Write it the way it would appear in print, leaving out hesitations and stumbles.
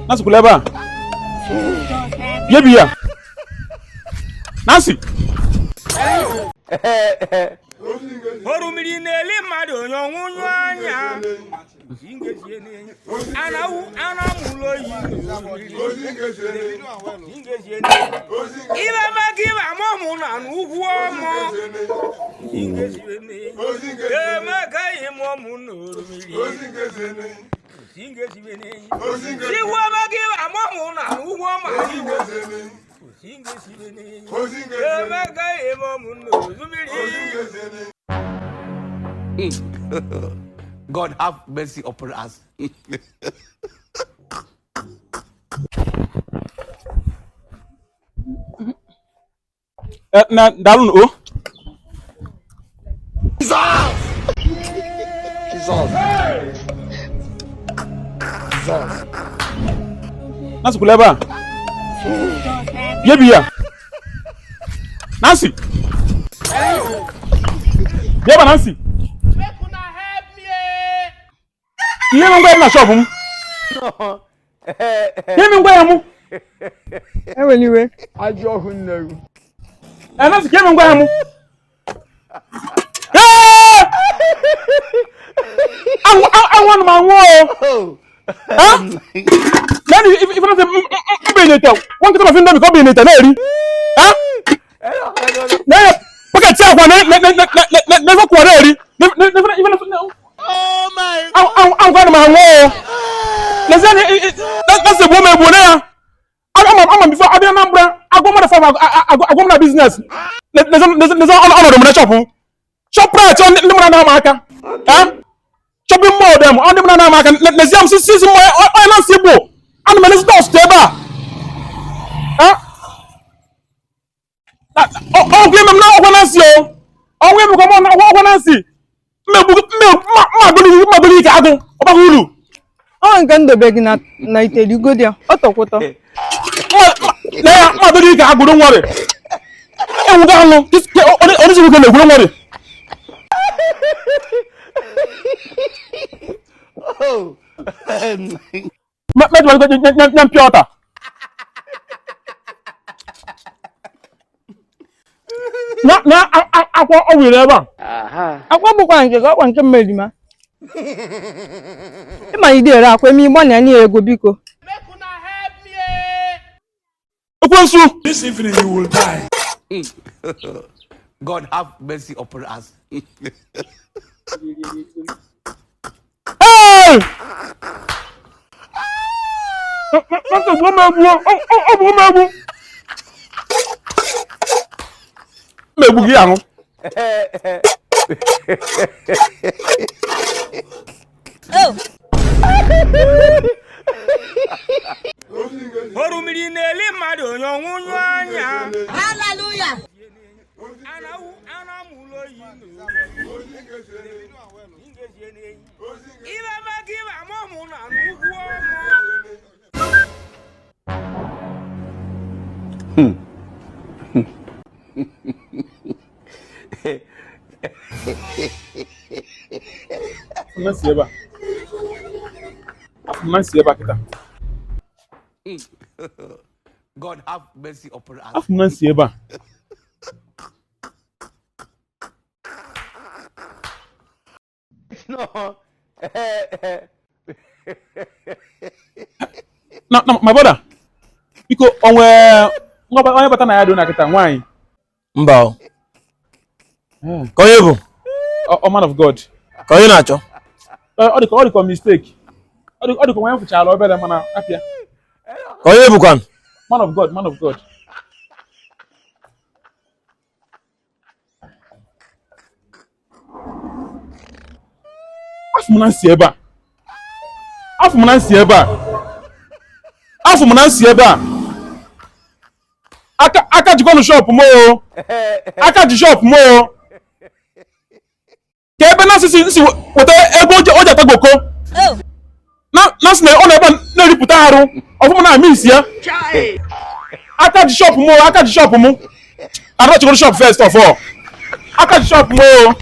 Nancy kwụrụ ebe a. Bịa bi ya. Nancy. Orumiri na-eli mmadụ onye ọnwụnyụ anya. Anawu anamụlụ oyi. Ibe maka ibe amụmụ na n'ugwu ọmụ. Emeka ịmụmụ na orumiri. Igwe maka ibe amụmụ na n'ugwu ọmụ. Emeka ịmụmụ na orumiri. God have mercy upon us. Na daalụ o. Nancy kwụrụ ebe a. Bịa bi ya. Nancy. Bịa ebe a Nancy. Ihe m ngwa ya na shop m. Ihe m ngwa ya mụ. Ewela iwe. Ajọ ọhụ nne gị. Nancy, ka eme ngwa ya mụ. Ee! Anwụ anụ m anwụ o. Lẹ́nu ife náà ṣe ń bèèrè tẹ̀ wọ́n kí tó bá fi ń dẹ́mi kọ́ bèèrè tẹ̀ náà rí. Lẹ́yìn pọ́kẹ̀tì àkọ́ n'efe kùwà náà rí. Ife náà anwụ anụ m anwụ o. Lẹ́sẹ̀ lẹ́sẹ̀ gbuo m egbuo na ya. Ama m before abịa Anambra agwọ mmadụ fọm agwọ m na biznes. Lẹ́sẹ̀ ọnọdụ m na shop m. Shoprite ndị mmadụ na-ama aka. Shopping mall dem ndị mmadụ na-ama aka. Lẹ́sẹ̀ m sisi sisi onye na-asị bụ ana m elezi dọst ebe a. Ọgwụ ime m na ọgwụ na-asị o. Ọgwụ ime m na ọgwụ na-asị. Mmegbu ike agụ ọbaghị uru. Ọ nke ndobe gị na ite rigodi ya, ọ tọkwụtọ. Na ya mmadụ ike agụrụ nwere. Enwugo anụ onye nwoke na-egwuru nwere. Nye mpịa ọta. Na akwa ọ were ebe a. Akwa bụkwa nke gị, ọkwa nke mmerima. Ịma ide ere akwa eme ịgba na ya ego biko. Ekwensu. This evening you will die. God have mercy upon us. Hey! Ọ bụ egbu, ọ bụ egbu. Mmegbu gị ahụ. Orumiri na-eli mmadụ onye ọnwụnyụ anya. Hallelujah. Anawu anamụlụ oyi. Ibe maka ibe amụmụ na n'ugwu ọmụ. Nancy ebe a. Nancy ebe a kịta. God have mercy upon us. Afọ m Nancy ebe a. Na my brother. Biko onwe onye bata na ya dị na kịta nwaanyị. Mba o. Ka onye bụ? Ọ man of God. Ka onye na-achọ? Ọ dị ka ọ dị ka mistake. Ọ dị ka onye fụchara obere mana apịa. Ka onye bụkwan? Man of God, man of God. Afọ m Nancy ebe a. Afọ m Nancy ebe a. Afọ m Nancy ebe a. Aka jikwanụ shop m o. Aka ji shop m o. Ka ebe Nancy si weta ego o ji ata goko. Nancy na ọ na-ebe na-eripụta arụ ọfụma na ama isi ya. Aka ji shop m o, aka ji shop m. Arachigoro shop first of all. Aka ji shop m o.